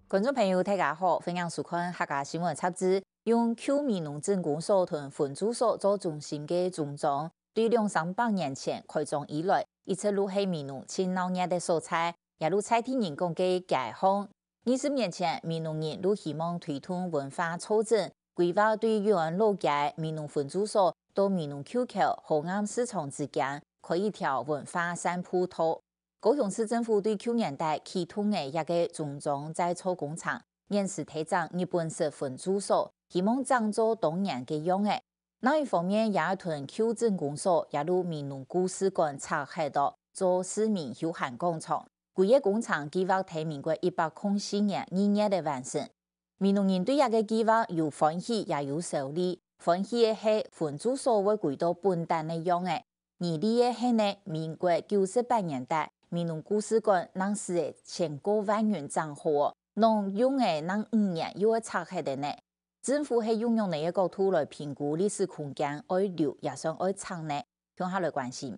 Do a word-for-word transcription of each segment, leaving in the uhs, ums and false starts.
觀眾朋友，大家好，歡迎收看客家新聞雜誌。用舊美濃鎮公所同分駐所做中心个中庄，對兩三百年前開張以來，一直都係美濃盡鬧熱个所在，也都在地人講个街巷。二十年前，美濃人都希望推動文化促進，規劃對永安老街、美濃分駐所到美濃舊橋、河岸市場之間開一條文化散步道。 高雄市政府對舊年底啟動个這个中庄再造工程，現時在整日本式分駐所，希望整做當年个樣仔。另一方面，也同舊鎮公所也都美濃故事館拆忒了，做市民休閒廣場。規个工程計畫在民國一百空四年二月个完成。美濃人對這个計畫有歡喜也有愁慮。歡喜个係分駐所會歸到本旦个樣仔， 而這个係呢，民國九十八年代，美濃故事館當時仔先過萬元整好哦，仰用仔正五年又愛拆忒了呢。政府係用仰仔个角度來評估歷史空間愛留也算愛拆呢？共下來關心。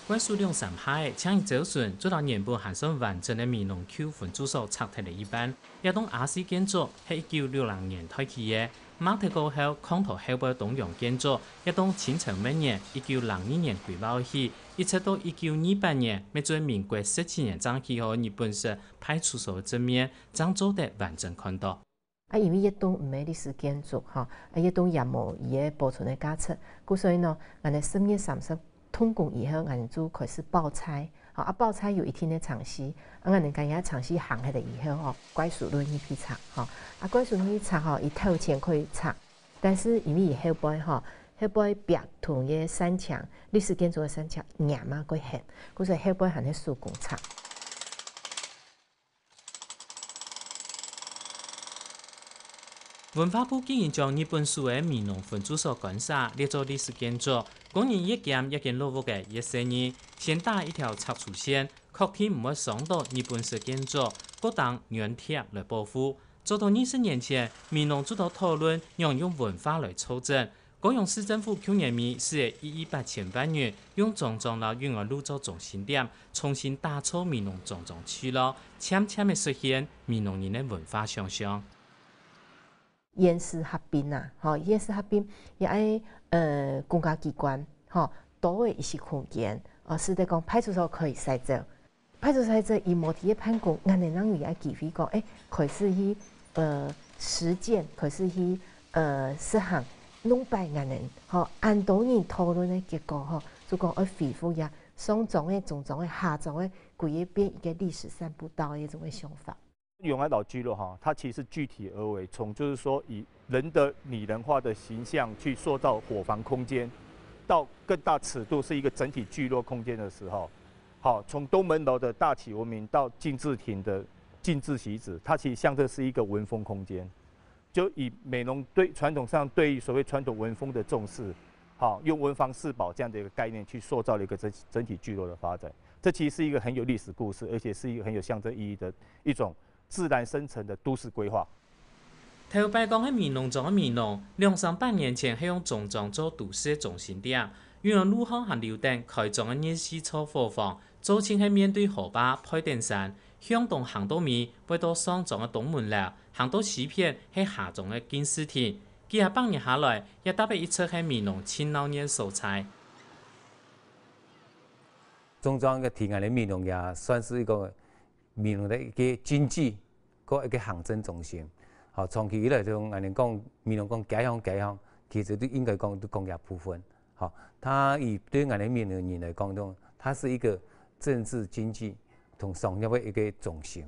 關係兩三下仔，正一朝晨，就摎原本還算完整个美濃舊分駐所拆忒了一半。這棟亞式建築係一九六零年代起个，吂忒過後，囥到後背東洋建築，這棟清朝末年，一九零二年規劃起，一直到一九二八年，乜做民國十七年正起好日本式派出所个正面，正做得完整看著。 啊，因為這棟毋係歷史建築，吼，啊，這棟也無佢个保存个價值，故所以呢，𠊎等十月三十動工以後，𠊎等就開始包材，吼，啊，包材有一定个程序，啊，𠊎等該个程序行忒了以後，吼，歸屬論入去拆，吼，啊，歸屬論入去拆，吼，佢頭前可以拆，但是因為佢後背，吼，後背壁同个山牆，歷史建築个山牆，黏啊，過絚，故所以後背還係手工拆。 文化部既然將日本時个美濃分駐所官舍列做歷史建築，工人越兼這間老屋个越細義，先打一條拆除線，確定毋會傷著日本式建築，過釘軟貼來保護。做到二十年前，美濃就在討論仰用文化來促進， 高雄市政府舊年尾使了一億八千萬元，用中庄摎永安路做中心點，重新打造美濃中庄聚落，漸漸仔實現美濃人个文化想像。縣市合併啊，吼，縣市合併也愛，呃，公家機關，吼，多个一息空間，哦，使得講派出所可以徙走。 派出所在佢無在該辦公，𠊎等正有這機會講，欸，開始去，呃，實踐，開始去，呃，實行，弄擺𠊎等，吼，恁多人討論个結果，吼，就講愛恢復這上庄个、中庄个、下庄个，歸个變一个歷史散步道个這種个想法。永安老聚落哈，它其實具體而為，從就是說以人的擬人化的形象去塑造伙房空間，到更大尺度是一個整體聚落空間的時候， 好，從東門樓的大體文明到敬字亭的敬字惜子，它其實象徵是一個文風空間。就以美濃對傳統上對於所謂傳統文風的重視，好，用文房四寶這樣的一個概念去塑造了一個整整體聚落的發展。這其實是一個很有歷史故事，而且是一個很有象徵意義的一種自然生成的都市規劃。 頭擺講係美濃庄个美濃，兩三百年前係用中庄做都市个中心點，永安路項還留等開張个日式做伙房，做陣係面對河壩、配等山，向東行到尾，會到上庄个東門樓，行到西片係下庄个敬字亭。幾下百年下來，這搭仔一直係美濃盡鬧熱所在。中庄个提案个美濃也算是一個美濃个一個經濟 个一個行政中心。好，長期以來，就𠊎等講，美濃講街巷街巷，其實都應該講都講這部分。好，它以對𠊎等美濃人來講，就它是一個政治、經濟同商業个一個中心。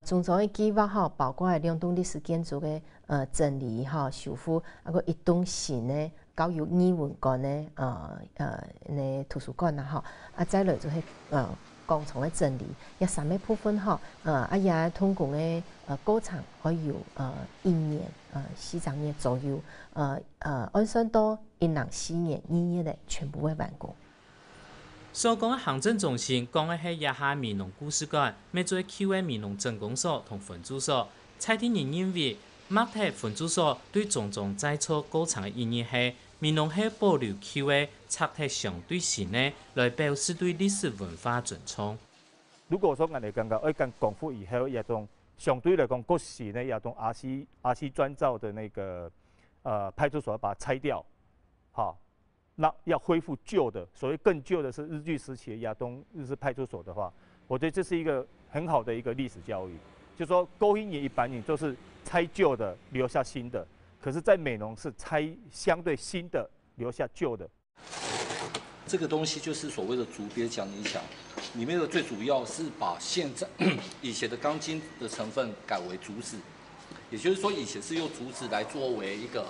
中庄个計畫吼，包括兩棟歷史建築个，呃，整理吼、修復，啊，還有一棟新个 教育藝文館个，呃，呃，个圖書館啦，吼，啊，再來就係，呃，廣場个整理，這三个部分吼，呃，啊，這動工个，呃，過程愛有，呃，一年，呃，四隻月左右，呃，呃，按算到一零四年二月个全部會完工。 所講个行政中心，講个係這下美濃故事館，乜做舊个美濃鎮公所同分駐所。在地人認為，麥埕分駐所對種種再造過程个意義係，美濃係保留舊个、拆忒相對新个，來表示對歷史文化尊重。如果說𠊎等講講，哎，講光復以後，這種相對來講較新个這種RC RC磚造的那個呃派出所，把它拆掉，好，那要恢復舊的，所謂更舊的是日據時期的亞東日式派出所的話，我覺得這是一個很好的一個歷史教育。就說過去一般人就是拆舊的留下新的，可是在美濃是拆相對新的留下舊的。这个东西就是所谓的竹编讲理墙，里面的最主要是把现在以前的钢筋的成分改为竹子，也就是说以前是用竹子来作为一个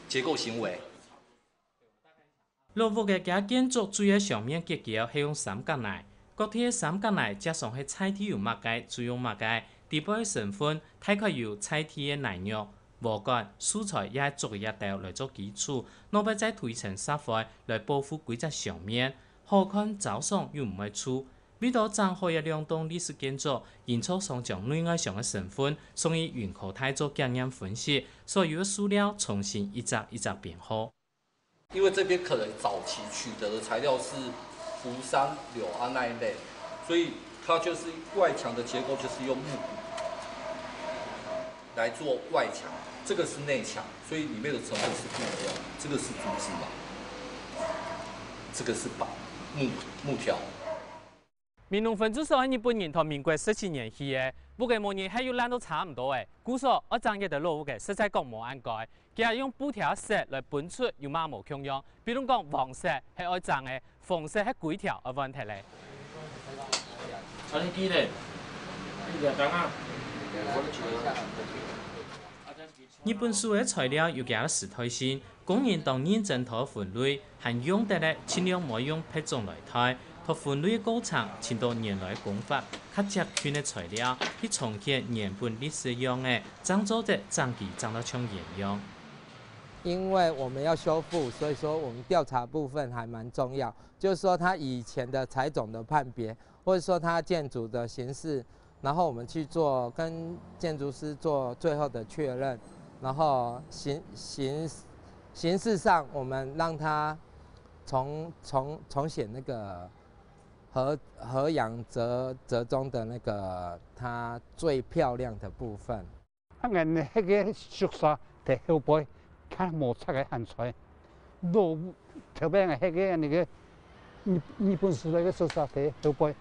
结构行为。老屋个該建築主要上面結構係用三角泥，各體个三角泥加上係在地有麼个就用麼个，底背成分大概有在地个泥肉、禾稈、素材也係竹个葉頭來做基礎，落尾再塗一層石灰來保護歸隻上面，好看招商又毋會臭。為著整好這兩棟歷史建築，營造商將內外牆个成分送去雲科大做檢驗分析，所有个塑料重新一隻一隻編號。 因为这边可能早期取得的材料是福山、柳啊那一类，所以它就是外墙的结构就是用木骨来做外墙，这个是内墙，所以里面的成分是不一样。这个是竹子嘛，这个是板木木条。美濃分駐所係日本人在民國十七年起个，屋个模樣係又爛到差毋多个，故所愛整一个老屋个，實在講無恁該。 佢也用布條色來分出有麼無共樣，比如講黃色係愛整个，紅色係規條愛換忒个。啊，你記得，你兩張啊。日本式个材料有佢个時代性，工人當認真在分類，還用得个盡量毋愛用別種來代，在分類个過程尋到原來个工法較接近个材料，去重現原本歷史个樣仔。 正做得整佢整到像原樣。因為我們要修復，所以說我們調查部分還蠻重要，就是說它以前的材種的判別，或者說它建築的形式，然後我們去做跟建築師做最後的確認，然後形形形式上我們讓它重重重寫那個河河洋折折中的那個它最漂亮的部分。 啊，𠊎等歇个宿舍在後背，較無拆个還在。老頭擺𠊎歇个恁呢个日日本時代个宿舍在後背。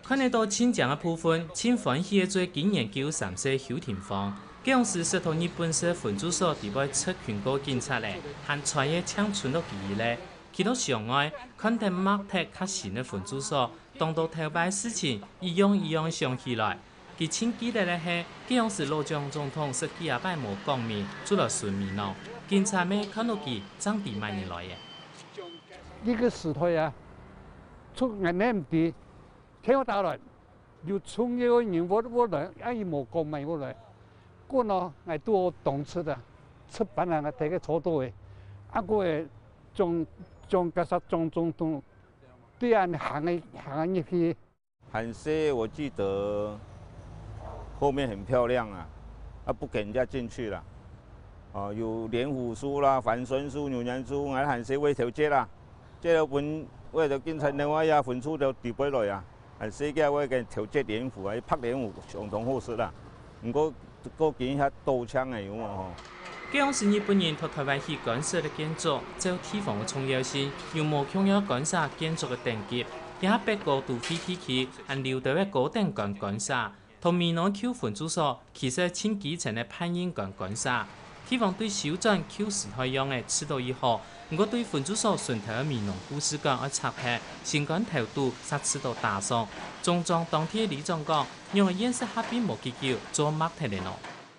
看得到親情个部分，盡歡喜个做今年九十三歲邱廷芳。該央時識到日本式分駐所底背出勤過警察咧，還在个淨伸到佢咧。去到場外，看得擘忒較新个分駐所，當到頭擺事情一樣一樣想起來。 佢盡記得个係，該央時老蔣總統識幾下擺無講明，就來巡美濃，警察乜看到佢正知麼人來个。該个時代啊，出眼內毋知，天打來，有重要个人物物來，啊，佢無講麼人物來。過喏，𠊎都當出啊，出班啊，𠊎第一个坐到个，啊，過个蔣蔣介石蔣總統，對啊，行个行个入去。 還細，我記得後面很漂亮啊，啊不給人家進去了。哦，有蓮霧樹啦、番檨樹、牛奶樹，𠊎還細會調節啦。這個分為了警察另外也分出到底背來啊，還細个會跟調節蓮霧啊，拍蓮霧相當好食啦。毋過過今遐刀槍个有無吼？ 該央時日本人在台灣起官舍个建築，照地方个重要性，有無共樣官舍建築个等級，這下北高都會地區還留著个高等官官舍，同美濃舊分駐所，其實盡基層个派任官官舍。地方對修轉舊時代樣仔試著已好，毋過對分駐所脣頭个美濃故事館愛拆忒，新館頭堵煞試著打爽。中庄當地个里長講， 仰會現時合併無幾久，做擘忒咧呢？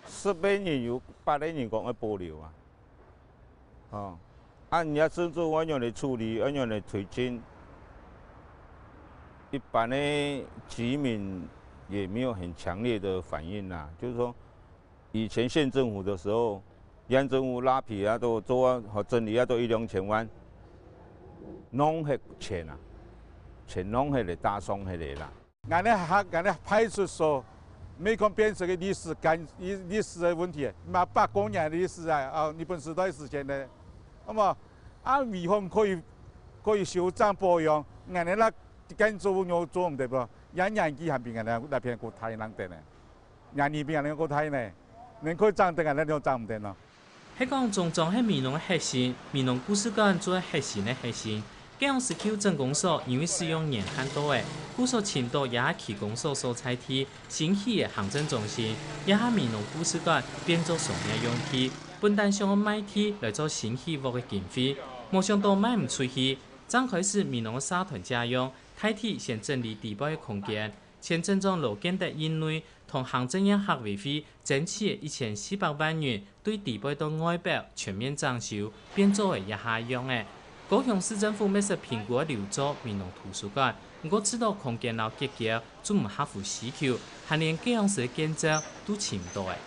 十個人有八個人講愛保留啊。哦，啊，你要政府愛仰來處理，愛仰來推進，一般的居民也沒有很強烈的反應啦。就是說，以前縣政府的時候，縣政府拉皮啊，都做啊，和整理啊，都一兩千萬，弄忒錢啊，錢弄忒來打爽忒來啦。 𠊎等客，𠊎等派出所毋係講變成个歷史感，歷，歷史个問題，嘛百過年个歷史啊，啊，日本時代時間呢，那麼，啊，維護可以，可以修正保養，𠊎等該建築物有做毋得不？也年紀還比𠊎等該片較大人等呢，年紀比𠊎等較大呢，能夠整得𠊎等就整毋得咯。 係講中庄係美濃个核心，美濃故事館就係核心个核心。該央時舊鎮公所因為使用年限到了，故所尋到這下區公所所在地新起个行政中心，這下美濃故事館變做商業用地，本旦想愛賣地來做新起屋个經費，無想到賣毋出去，正開始美濃个社團借用，大體先整理底背个空間，前鎮長羅建德任內同行政院客委會 爭取一千四百萬元對底背到外表全面整修，變做个這下樣仔。高雄市政府乜識評估愛留做美濃圖書館，毋過知道空間摎結構就毋合乎需求，還連該央時个建築都尋毋到仔。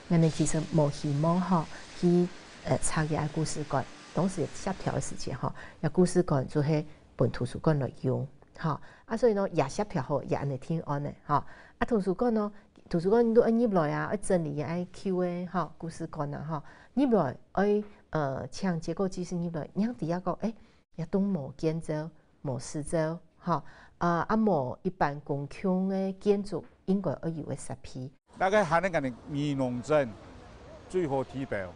𠊎等其實無希望吼，去，呃，拆這故事館。當時協調个時節吼，這故事館就係分圖書館來用。 吼，啊，所以呢，也協調好，也恁仔定案了，吼。啊，圖書館呢，圖書館都愛入來啊，愛整理，也愛舊个，吼，故事館啊，吼，入來愛，呃，請結構技師入來，讓佢也講，欸，這棟無建築，無施作，吼，啊，啊，無一般公共个建築應該愛有个設備。 該个還係𠊎等美濃鎮最好地標。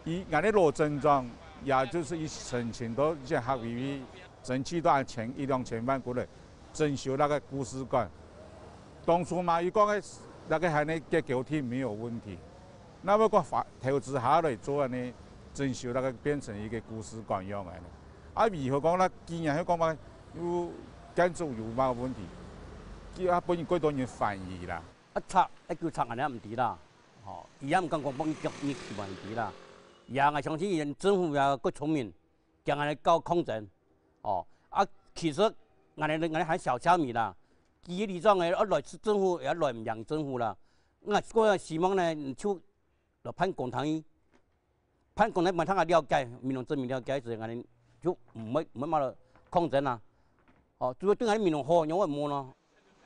佢𠊎等羅鎮長，也就係佢申請到這客委會爭取到錢一兩千萬過來整修該个故事館。當初嘛，佢講个該个還係結構體無問題，該麼个發投資下來做恁仔整修，該个變成一個故事館樣仔。啊，以後講該既然係講嘛，有建築有麼个問題，佢啊分人幾多人反映啦。 啊，拆，一句拆恁仔毋知啦，吼，佢也毋敢講放一日，一日期嘛毋知啦。也，𠊎相信佢政府也較聰明，驚恁仔搞抗爭，哦，啊，其實𠊎等，𠊎等還小蝦米啦，佢个里長个，啊，來政府也來毋贏政府啦。𠊎個人希望呢，就來辦公堂去， 辦公來分大家了解，美濃鎮民了解，所以𠊎等就毋會，毋會麼个抗爭啊。哦，主要對𠊎等美濃好，仰會無呢？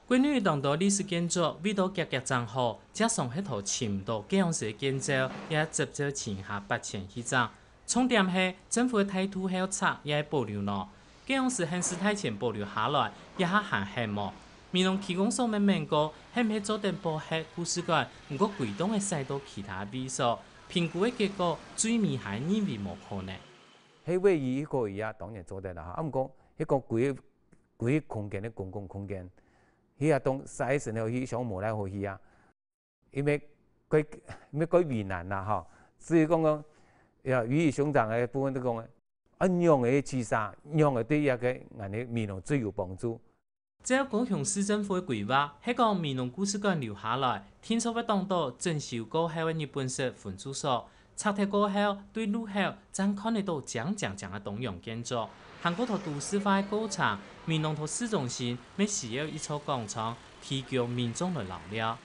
國內當多歷史建築為到遽遽整好，加上係討尋毋到該央時个建築，也執照尋下八千去整。重點係政府个態度係愛拆也係保留呢？ 該央時現世大全保留下來，這下還核無？美濃區公所乜問過，係毋係做得保核故事館，毋過歸棟仔徙到其他位所，評估个結果最尾還認為無可能。係位於一個位啊，當然做得啦，啊，毋過，係講歸，歸空間个公共空間，佢啊當徙時候，佢想無奈何去啊。 因為較，因為較為難啦，吼。至於講講，呀，魚與熊掌个部分就講，啊，仰仔去殺，仰仔對這个𠊎等美濃最有幫助。照高雄市政府个規劃，係講美濃故事館留下來，定著會當到整修過後个日本式分駐所，拆忒過後，對路口正看得到靚靚靚个東洋建築。還過在都市化个過程，美濃在市中心乜需要一座廣場，提供民眾來遶尞。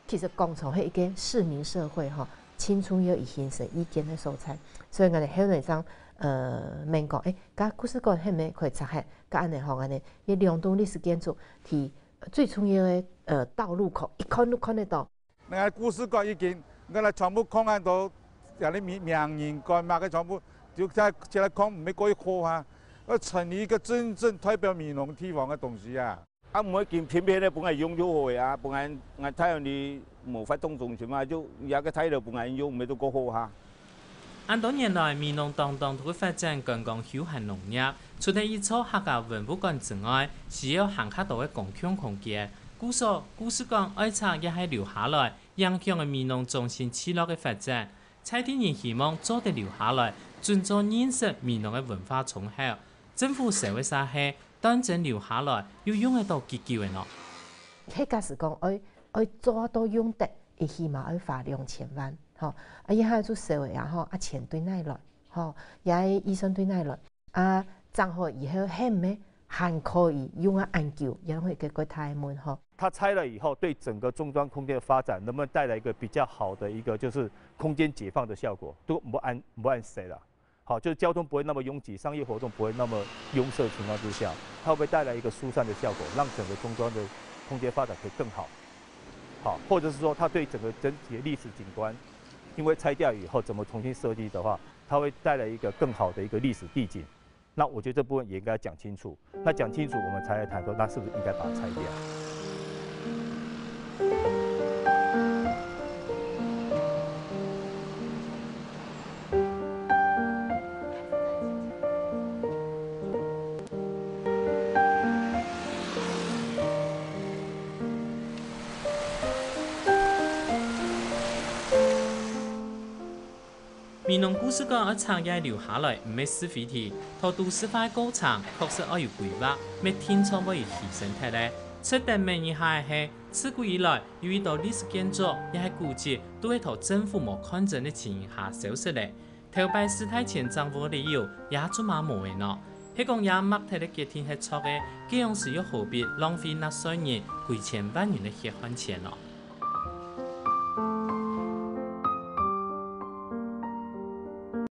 其實廣場係一個市民社會吼，盡重要佢形成意見个所在。所以𠊎等後來正，呃，問講，欸，該故事館係毋係可以拆忒？該恁仔吼，恁仔，這兩棟歷史建築，佢最重要个，呃，道路口，一看就看得到。該故事館已經，𠊎等全部看恁多，這裡名，名人館嘛，該全部就在，在該看，毋係過好哈。要成立一個真正代表美濃地方个東西啊。 啊，毋會緊偏偏个分𠊎用就好个啊，分𠊎，𠊎大人你無活動中心啊，就這个大樓分𠊎用，毋係都過好哈。恁多年來，美濃當當都會發展觀光休閒農業，除忒一座客家文物館之外，需要還較多个公共空間。故所、故事館愛拆也係留下來，影響个美濃中心聚落个發展。在地人希望做得留下來，準做認識美濃个文化窗口。政府收个煞係， 斷真留下來，又用得到幾久个呢？係假使講愛，愛做到用得，佢起碼愛花兩千萬，吼。啊，這下就少个啊，吼，啊，錢對哪來，吼，也預算對哪來，啊，整好以後，係毋係還可以用啊恁久，也係一個較大个問號。它拆了以後，對整個中庄空間的發展能不能帶來一個比較好的一個就是空間解放的效果，都毋好恁，毋好恁細啦。 好，就是交通不會那麼擁擠，商業活動不會那麼擁塞的情況之下，它會不會帶來一個疏散的效果，讓整個中庄的空间发展可以更好，好，或者是说它对整个整体的历史景观，因为拆掉以后怎么重新设计的话，它会带来一个更好的一个历史地景。那我觉得这部分也应该讲清楚。那讲清楚，我们才来谈说，那是不是应该把它拆掉？美濃故事館愛長夜留下來，毋係是非題，到都市化个過程，確實愛有規劃，乜定著會有犧牲忒个。值得問一下个係，自古以來，有一兜歷史建築也係古蹟，都係同政府無看準个情形下消失了。頭擺四大前政府个理由，也做麼無个呢？係講這搣忒个決定係著个，該樣時又何必浪費納稅人幾千萬元个血汗錢呢？